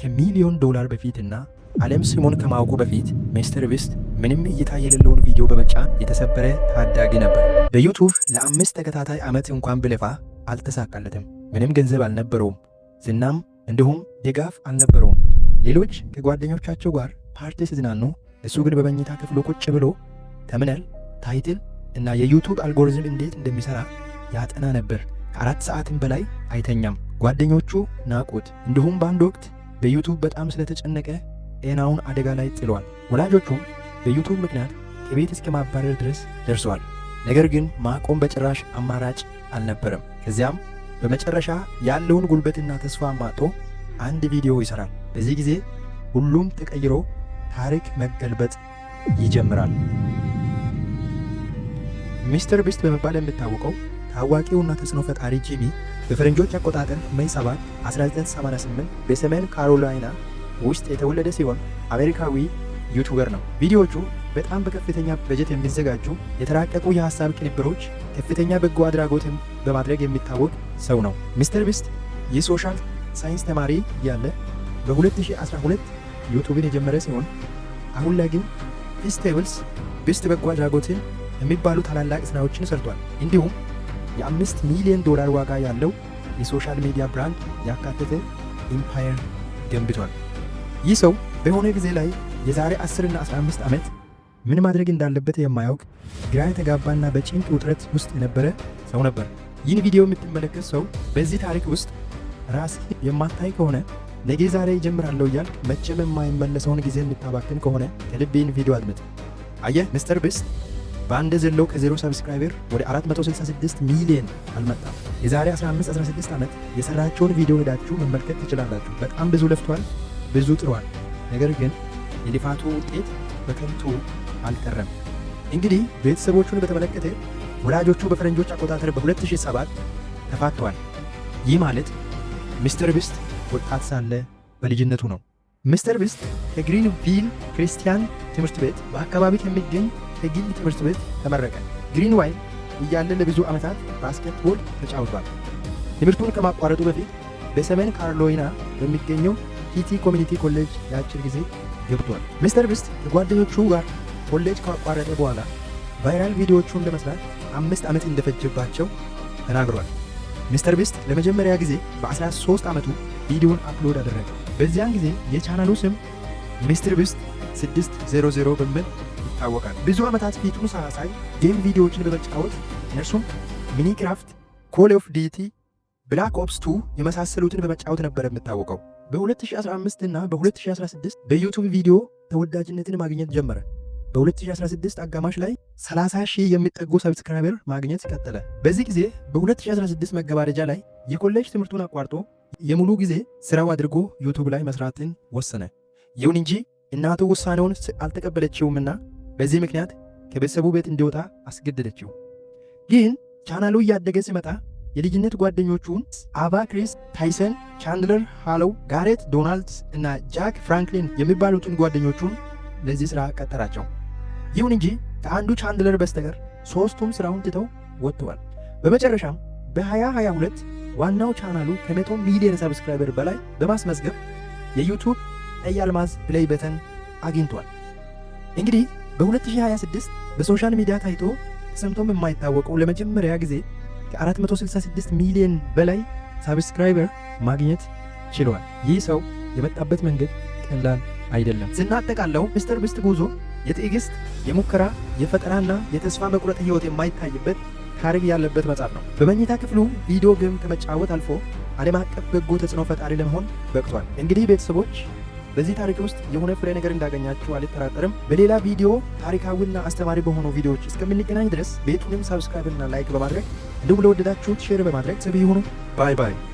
ከሚሊዮን ዶላር በፊትና ዓለም ስሙን ከማወቁ በፊት ሚስተር ቢስት ምንም እይታ የሌለውን ቪዲዮ በመጫን የተሰበረ ታዳጊ ነበር። በዩቱብ ለ5 ተከታታይ ዓመት እንኳን ቢለፋ አልተሳካለትም። ምንም ገንዘብ አልነበረውም፣ ዝናም እንዲሁም ድጋፍ አልነበረውም። ሌሎች ከጓደኞቻቸው ጋር ፓርቲ ሲዝናኑ፣ እሱ ግን በመኝታ ክፍሉ ቁጭ ብሎ thumbnail፣ title እና የዩቱብ አልጎሪዝም እንዴት እንደሚሰራ ያጠና ነበር። ከ4 ሰዓትም በላይ አይተኛም። ጓደኞቹ ናቁት። እንዲሁም በአንድ ወቅት በዩቱብ በጣም ስለተጨነቀ ጤናውን አደጋ ላይ ጥሏል። ወላጆቹም በዩቱብ ምክንያት ከቤት እስከ ማባረር ድረስ ደርሰዋል። ነገር ግን ማቆም በጭራሽ አማራጭ አልነበረም። ከዚያም በመጨረሻ ያለውን ጉልበትና ተስፋ አሟጦ አንድ ቪዲዮ ይሰራል። በዚህ ጊዜ ሁሉም ተቀይሮ ታሪክ መገልበጥ ይጀምራል። ሚስተር ቢስት በመባል የሚታወቀው ታዋቂውና ተጽዕኖ ፈጣሪ ጂሚ በፈረንጆች አቆጣጠር May 7 1988 በሰሜን ካሮላይና ውስጥ የተወለደ ሲሆን አሜሪካዊ YouTuber ነው። ቪዲዮዎቹ በጣም በከፍተኛ በጀት የሚዘጋጁ የተራቀቁ የሐሳብ ቅንብሮች፣ ከፍተኛ በጎ አድራጎትም በማድረግ የሚታወቅ ሰው ነው። ሚስተር ቢስት የ social science ተማሪ እያለ በ2012 ዩቱብን የጀመረ ሲሆን አሁን ላይ ግን Feastables፣ ቢስት በጎ አድራጎትን የሚባሉ ታላላቅ ስራዎችን ሰርቷል። እንዲሁም የ5 ሚሊዮን ዶላር ዋጋ ያለው የ social media brand ያካተተ empire ገንብቷል። ይህ ሰው በሆነ ጊዜ ላይ የዛሬ 10 እና 15 ዓመት ምን ማድረግ እንዳለበት የማያውቅ፣ ግራ የተጋባና በጭንቅ ውጥረት ውስጥ የነበረ ሰው ነበር። ይህን ቪዲዮ የምትመለከት ሰው በዚህ ታሪክ ውስጥ ራስህ የማታይ ከሆነ፣ ነገ ዛሬ እጀምራለሁ እያልክ መቼም የማይመለሰውን ጊዜ የምታባክን ከሆነ ከልብ ይህን ቪዲዮ አድምጥ። አየህ፣ ሚስተር ቢስት በአንድ ዘሎ ከ0 subscriber ወደ 466 ሚሊዮን አልመጣም። የዛሬ 15 16 ዓመት የሰራቸውን ቪዲዮ ሄዳችሁ መመልከት ትችላላችሁ። በጣም ብዙ ለፍቷል፣ ብዙ ጥሯል። ነገር ግን የልፋቱ ውጤት በከንቱ አልቀረም። እንግዲህ ቤተሰቦቹን በተመለከተ ወላጆቹ በፈረንጆች አቆጣጠር በ2007 ተፋተዋል። ይህ ማለት ሚስተር ቢስት ወጣት ሳለ በልጅነቱ ነው። ሚስተር ቢስት ከግሪንቪል ክርስቲያን ትምህርት ቤት በአካባቢ ከሚገኝ ከግል ትምህርት ቤት ተመረቀ። ግሪንቪል እያለ ለብዙ ዓመታት basketball ተጫውቷል። ትምህርቱን ከማቋረጡ በፊት በሰሜን ካሮላይና በሚገኘው ሂቲ Community College የአጭር ጊዜ ገብቷል። ሚስተር ቢስት ከጓደኞቹ ጋር ኮሌጅ ካቋረጠ በኋላ viral ቪዲዮዎቹን ለመስራት 5 ዓመት እንደፈጀባቸው ተናግሯል። ሚስተር ቢስት ለመጀመሪያ ጊዜ በ13 ዓመቱ ቪዲዮን upload አደረገ። በዚያን ጊዜ የቻናሉ ስም ሚስተር ቢስት 600 በሚል ይታወቃል። ብዙ ዓመታት ፊቱን ሳያሳይ game ቪዲዮዎችን በመጫወት እነርሱም Minecraft፣ Call of Duty፣ Black Ops 2 የመሳሰሉትን በመጫወት ነበር የሚታወቀው። በ2015 እና በ2016 በዩቱብ ቪዲዮ ተወዳጅነትን ማግኘት ጀመረ። በ2016 አጋማሽ ላይ 30 ሺህ የሚጠጉ subscriber ማግኘት ቀጠለ። በዚህ ጊዜ በ2016 መገባደጃ ላይ የኮሌጅ ትምህርቱን አቋርጦ የሙሉ ጊዜ ስራው አድርጎ ዩቱብ ላይ መስራትን ወሰነ። ይሁን እንጂ እናቱ ውሳኔውን አልተቀበለችውምና በዚህ ምክንያት ከቤተሰቡ ቤት እንዲወጣ አስገደደችው። ግን ቻናሉ እያደገ ሲመጣ የልጅነት ጓደኞቹን አቫ ክሪስ፣ ታይሰን፣ ቻንድለር ሃሎው፣ ጋሬት ዶናልድስ እና ጃክ ፍራንክሊን የሚባሉትን ጓደኞቹን ለዚህ ሥራ ቀጠራቸው። ይሁን እንጂ ከአንዱ ቻንድለር በስተቀር ሦስቱም ሥራውን ትተው ወጥተዋል። በመጨረሻም በ2022 ዋናው ቻናሉ ከ100 ሚሊዮን subscriber በላይ በማስመዝገብ የዩቱብ ቀይ አልማዝ play button አግኝቷል። እንግዲህ በ2026 በ social media ታይቶ ተሰምቶም የማይታወቀው ለመጀመሪያ ጊዜ ከ466 ሚሊዮን በላይ subscriber ማግኘት ችሏል። ይህ ሰው የመጣበት መንገድ ቀላል አይደለም። ስናጠቃለው ሚስተር ቢስት ጉዞ የትዕግስት፣ የሙከራ፣ የፈጠራና የተስፋ መቁረጥ ህይወት የማይታይበት ታሪክ ያለበት መጽሐፍ ነው። በመኝታ ክፍሉ video game ከመጫወት አልፎ ዓለም አቀፍ በጎ ተጽዕኖ ፈጣሪ ለመሆን በቅቷል። እንግዲህ ቤተሰቦች፣ በዚህ ታሪክ ውስጥ የሆነ ፍሬ ነገር እንዳገኛችሁ አልጠራጠርም። በሌላ ቪዲዮ ታሪካዊና አስተማሪ በሆኑ ቪዲዮዎች እስከምንገናኝ ድረስ ቤቱንም subscribe እና like በማድረግ እንዲሁም ለወደዳችሁት share በማድረግ ሰብ ይሁኑ። Bye bye።